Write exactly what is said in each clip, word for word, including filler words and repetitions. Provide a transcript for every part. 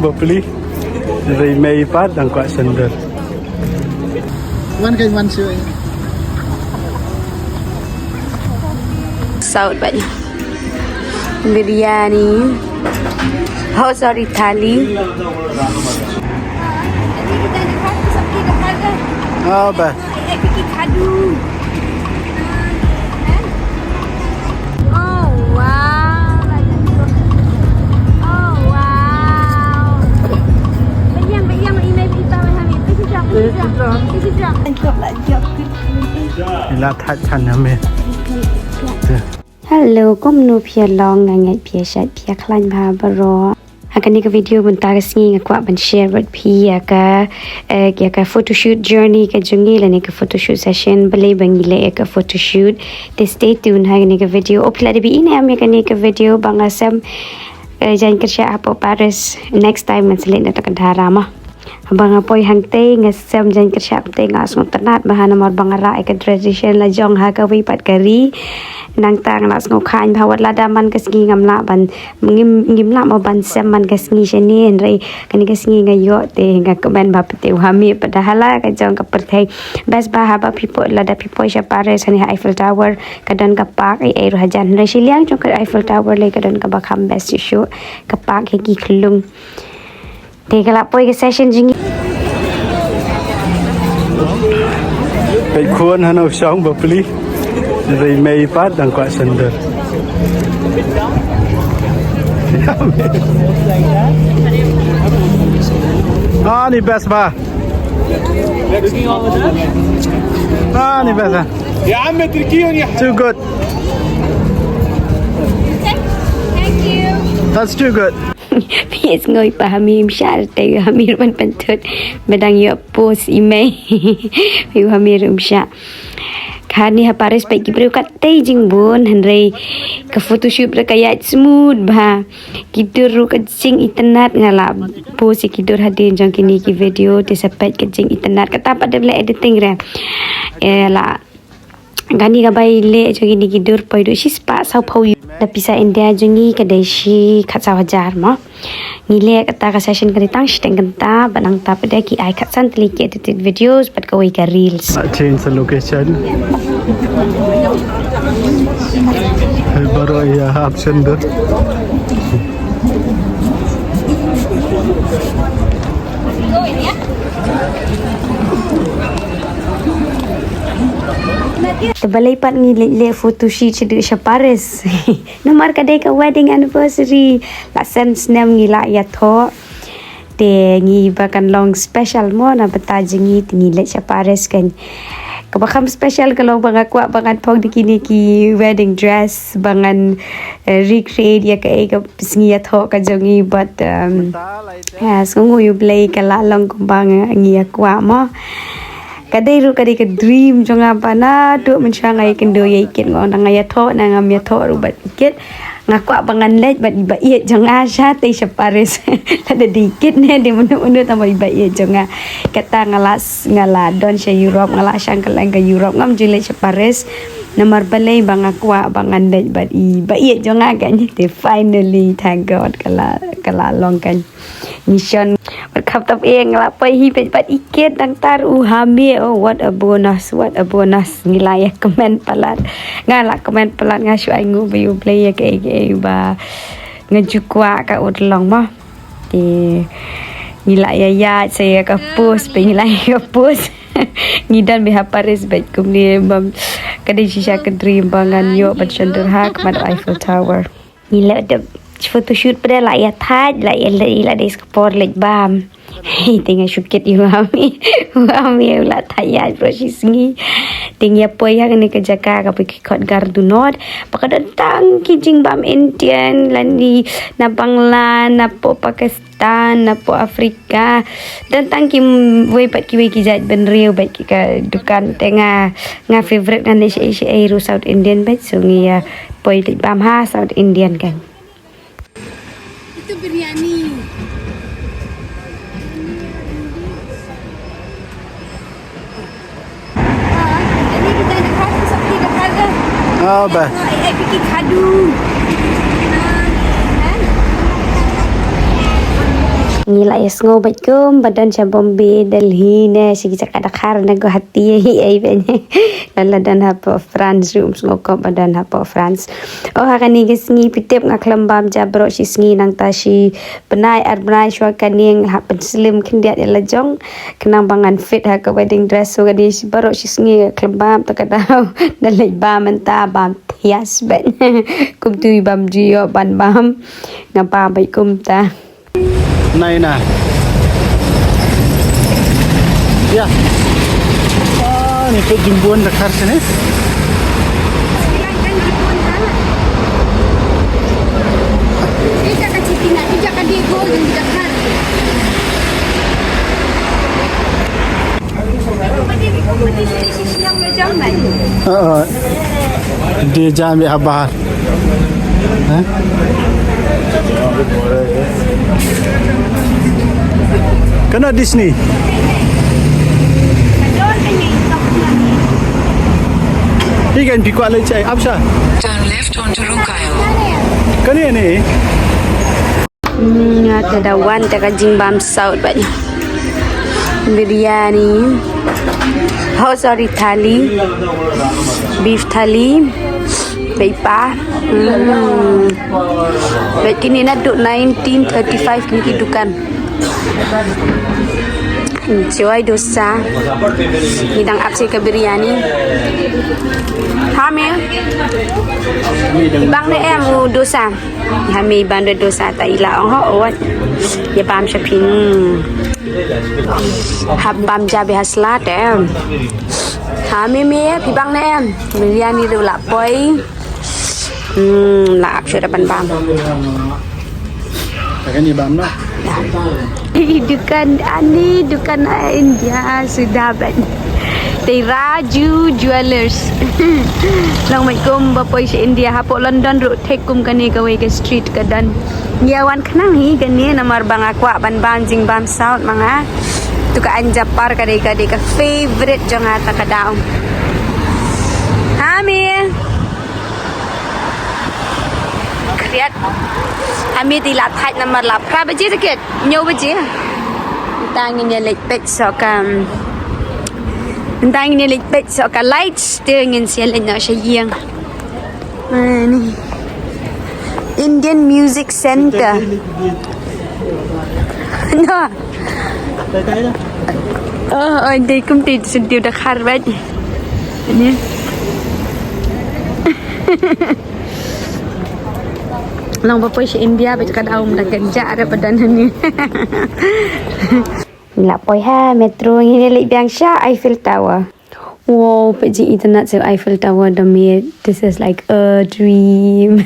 Bapli. Ri mei pat dang kwah sendal. Wan kai wan sui. Saut banyak. Biryani. Oh, sorry, thali. Oh, ba. Oh, wow. Oh, wow. Ila that chan na me. Hello, kumno phi ïa long, nga ngeit phi ïa shait phi ïa khlaiñ bha baroh. Ha kane ka video mynta ka sngi nga kwah ban share bad phi ïa ka, eh, ïa ka photoshoot journey ka jong ngi lane ka photoshoot session, balei ba ngi leh ïa ka photoshoot. Te stay tuned ha kane ka video. Oh, phi la dep ïohi ne em ïa kane ka video ba nga sem, eh, jaiñ kyrshah hapoh Paris. Next time ngan sa leit na kata ka dhara mo. Ba nga poi hangtei nga sem jaiñ kyrshah, te nga sngewtynnat bha namar ba nga rah ïa ka tradition la jong ha kawei pat ka ri. Nangta nga la sngewkhlaiñ bha wat lada man ka sngi ngam lah ban, ngim, ngim lah mo ban sem man ka sngi shane, hynrei kane ka sngi nga ïoh te nga kmen bha pat te u ha mih pat da hala ka jong ka pyrthei. Best bha haba phi poi, lada phi poi sha Paris, hane ha Eiffel Tower ka don ka park ei ei ruh hajan, hynrei shiliang jong ka Eiffel Tower lei ka don kaba kham best shuh shuh, ka park ïa ki khyllung. Te ka la poi ka session jong ngi. Peit khun hano shong bapli. Ri mei pat dang kwah sendal. Ah, ni best bha. Ah, ni best bha. Too good. That's too good. Phi sngew pa ha mi msha te ha mi ruh ban pyntut. Ba dang ïoh post i mei. Phi ha mi ruh msha. Kane ha Paris peit ki briew katei jingbun, hynrei ka photoshoot ruh ka ïaid smooth bha. Ki dur ruh ka jingitynnat, nga la post ïa ki dur hadien jong kine ki video, te sa peit ka jingitynnat. Kata pat dep leh editing re. Eh, la Kane ka bai leh jong ngi ki dur poi duh shispah sawphew euro. Da pisa India jong ngi ka dei shi khatsaw hajar mo. Ngi leh kata ka session ka dei tang shiteng kynta, bad nangta pat de ki ai khatsan tylli ki edited videos bad kawei ka reels. Ah, change the location. Baroh ïa option dur. Te balei pat ngi leh, leh photoshoot shaduh sha Paris. Namar ka dei ka wedding anniversary. La san snem ngi la ïathoh. Te ngi ba kan long special mo na bynta jong ngi te ngi leit sha Paris kan. Kaba kham special ka long ba nga kwah ba ngan phong da kine ki wedding dress ba ngan, eh, recreate ïa kaei ka sngi ïathoh ka jong ngi bad, um, ha, sngewnguh ïa U Blei ka la long kumba ngi ïa kwah mo. Ka dei ruh ka dei ka dream jong nga ba naduh mynshuwa nga ïakynduh ïa i kit, nga ong nga ïathoh ne ngam ïathoh ruh bad i kit. Nga kwah ba ngan leit bad i ba ïeit jong nga shatei sha Paris. Lada dei i kit ne dei mynno mynno tang ba i ba ïeit jong nga. Kata nga la s-, nga la don sha Europe, nga la shang kylleng ka Europe, ngam ju leit sha Paris. Namar balei ba nga kwah ba ngan leit bad i ba ïeit jong nga kan. Te finally, thank God, ka la, ka la long kan. Mission. Bad kham tam eng la poi hi peit pat i kit dang tar u ha me. Oh, what a bonus, what a bonus. Ngi la ïa kmen palat. Nga la kmen palat, nga shu ai nguh ba ïa U Blei ïa kaei kaei ba nga ju kwah ka ut long mo. Te ngi la ïa ïa sa ïa ka post, peit ngi la ïa ka post. Ngi dang beit ha Paris bad kumne bam. Ka dei shisha ka dream ba ngan ïoh ban shon dur ha khmat Eiffel Tower. Ngi la dep photoshoot pat de la ïa thait, la ïa leit, la dei skpor leit bam. Hei, te nga shu kit ïa u ha me, u ha me u la thait ïa baroh shi sngi. Te ngi ïa poi ha kane ka jaka kaba ki khot Gare du Nord. Ba ka don tang ki jingbam Indian, lane na Bangla, na poh Pakistan, na poh Africa. Don tang kiwei pat kiwei ki jait bynriew bad ki ka dukan te nga, nga favorite ngan leit shaei shaei ruh South Indian bad, so ngi ïa poi leit bam ha South Indian kan. Itu biryani. Ah, ini kita nak kasih seperti dekat ke? Ah, bah. Ah, eh, bikin kadu. Ah, eh. Ngi la ïa sngew bad kum ba don sha Bombay, Delhi ne shi ki jaka dkhar ne Guwahati hi ei bad. La la don hapoh France ruh sngew kum ba don hapoh France. Oh ha kane ka sngi phi tip nga khlem bam ja baroh shi sngi nangta shi bnai ar bnai shuwa kane nga hap pynslim khyndiat ïa la jong. Khnang ba ngan fit ha ka wedding dress, so kane shi baroh shi sngi nga khlem bam, ta ka daw da leit bam mynta bam thias bad. Kumtu i bam ju ïoh ban bam. Nga bam bad kumta. Nai na. Ya. Ah, ni peit jingbun dkhar sini. Aa, dei jam ïa ha bahar. Hah? Kane Disney. Hi kan phi kwah leit shaei, ap sha. Turn left onto Ronkayo. Kane ne. Hmm, nga te da wan te ka jingbam saut bad biryani. Oh, sorry, thali. Beef thali. Bad pa. Hmm. Bad kine naduh nineteen thirty-five kine ki dukan. Enjoy dosa. Ngi dang ap sha ka biryani. Ha me. Bang ne em u dosa. Ha me ban da dosa ta i la ong ho ot. Ïa bam sha phi. Hap bam ja bad ha salad em. Ha me me phi bang ne em. Biryani ruh la poi. Hmm, la ap shuh da ban bam. Kan ïa bam noh. Ih, dukan ani, dukan India suda ban. Te Raju Jewellers. Long bad kum ba poi sha India, hapoh London ruh thik kum kane kawei ka street ka don. Ïa wan khnang hi kane namar ba nga kwah ban bam jingbam saut ma nga. Tu ka Anjapar ka dei ka dei ka favorite jong nga ta ka daw. Ha me. Khriat. Ha me te la thait namar la phra baje te kit. Hynñiew baje. Mynta ngin ïa leit peit soh ka. Mynta ngin ïa leit peit soh ka lights te ngin sa leit noh sha ïing. Ani. Indian Music Center. No. Oh, oh, dei kum te sentiu da khar bad. Ni. Long ba poi sha India bad ka daw mynta ka ja re padan ni. La poi ha metro ngin leit biang sha Eiffel Tower. Wow, peit ji itynnad sha Eiffel Tower da me. This is like a dream.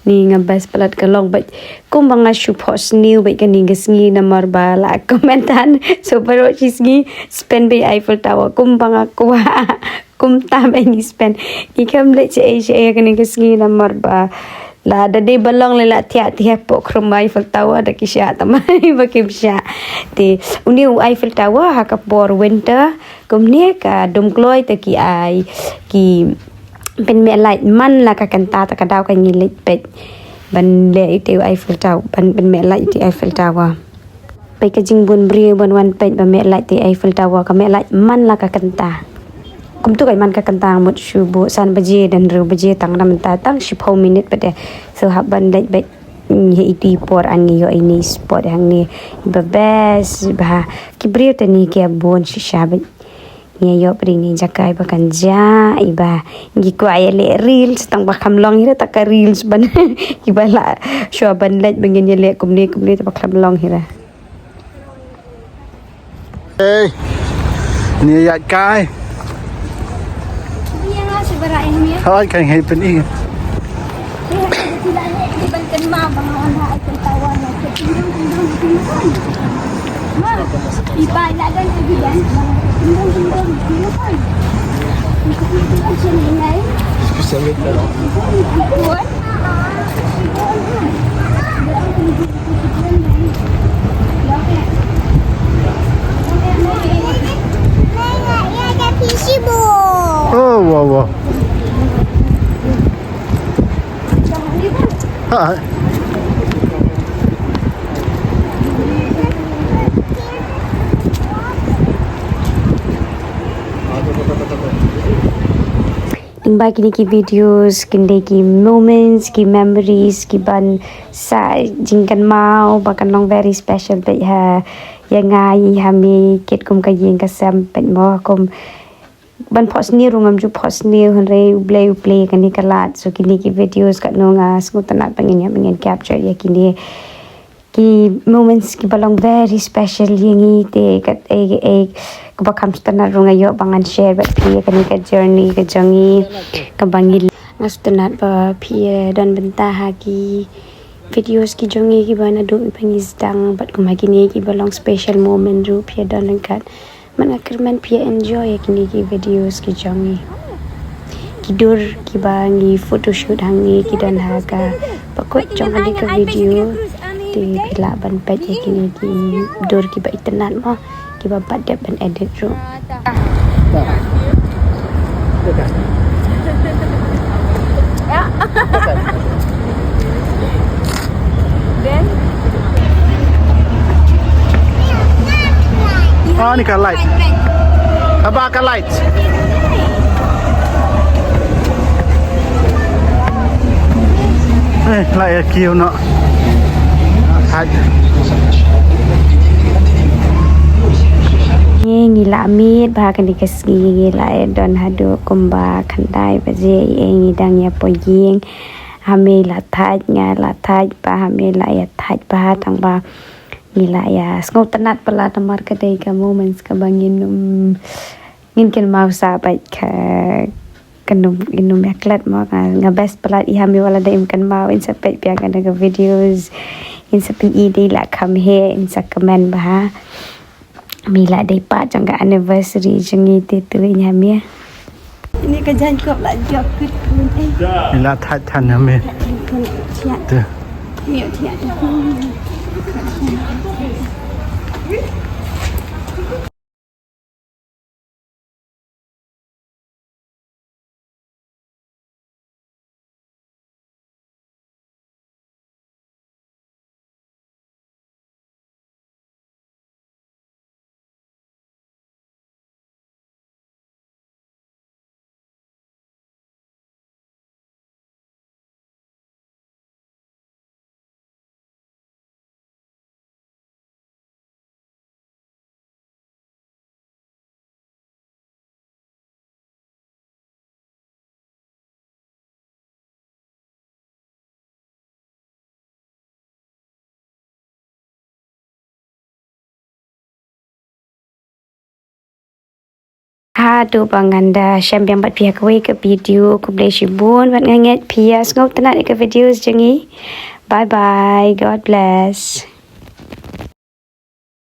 Ni nga best palat ka long bad kumba nga shu phohsniew bad kane ka sngi namar ba la komentan. So baroh shi sngi spend bad Eiffel Tower kumba nga kwah. Kumta ba ngi spend. Ngi khlem leit shaei shaei kane ka sngi namar ba la da dei ba long lei la thiah thiah poh khrum Eiffel Tower da ki shah tamai ba kim shah. Te une u Eiffel Tower ha ka por winter kumne ka dum kloi te ki ai ki pynmeh light man la ka kynta ta ka daw ka ngi leit peit ban leh ite u Eiffel Tower ban pynmeh light ite Eiffel Tower. Peit ka jingbun briew ban wan peit ba meh light te Eiffel Tower ka meh light man la ka kynta. Kumtu ka man ka kynta mut shu buh san baje dan hynriew baje tang na mynta tang shiphew minit pat de. So hap ban leit beit ngi iti por an ngi ïoh ine spot hangne ba best ba ki briew te ni ki bun shisha beit. Ngi ïoh pring ni jaka iba kan ja iba ngi kwah ïa leh reels tang ba kham long hi ra ta ka reels ban iba la shuwa ban leit ba ngin ïa leh kumne kumne ta ba kham long hi ra. Hey. Ni ïa kai. Hoi kan hei pen i. Oh, wow, wow. Hi. Ba kine ki videos kin dei ki moments, ki memories kiban sa jingkynmaw ba kan long very special bad ha ïa nga, ïa me, kit kum ka ïing ka sem bad mo kum ban phosni rung am ju phosni hynrei U Blei U Blei kane ka lad. So kine ki videos katno nga sngewtynnat ba ngin ïa ngin capture ïa kine ki moments kiba long very special ïa ngi te kat ei ei kaba kham sngewtynnat rung aïu ba ngan share bad phi ïa kane ka journey ka jong ngi kaba ngi. Nga sngewtynnat ba phi ïa don bynta ha ki videos ki jong ngi kiba naduh ba ngi sdang bad kum ha kine kiba long special moment ruh phi ïa don ryngkat. Man nga kyrmen phi ïa enjoy ïa kine ki videos ki jong ngi. Ki dur kiba ngi photoshoot hangne ki don ha ka bakut jong kane ka video. Te phi lah ban peit ïa kine ki dur kiba itynnat mo kiba pat dep ban edit ruh. Ah, ni ka light. Aba ka light. Eh, la ïa kiew noh. Hai. Ngi ngi la miet ba kane ka sngi ngi la ïa don haduh kumba khyndai baje ïa ngi dang ïa poi ïing. Ha me la thait nga la thait ba ha me la ïa thait ba tang ba ngi la ïa sngewtynnat palat namar ka dei ka moments kaba ngin ym ngin kynmaw sa bad ka kan ym ngin ym ïa klet mo nga nga best palat i ha me wala da im kynmaw in sa peit pia ka da ka videos in sa pyn i dei la kham he in sa kmen ba ha. Mi la dei pat jong ka anniversary jong ngi te tu ïa me. Ini ka jan kop la jop kut kun eh. Mi la thait than ha me. Kun siat. Te. Mi siat. Haduh ba ngan da shem biang bad phi ha kawei ka video, khublei shibun bad nga ngeit phi ïa sngewtynnat ïa ka videos jong ngi. Bye bye, God bless.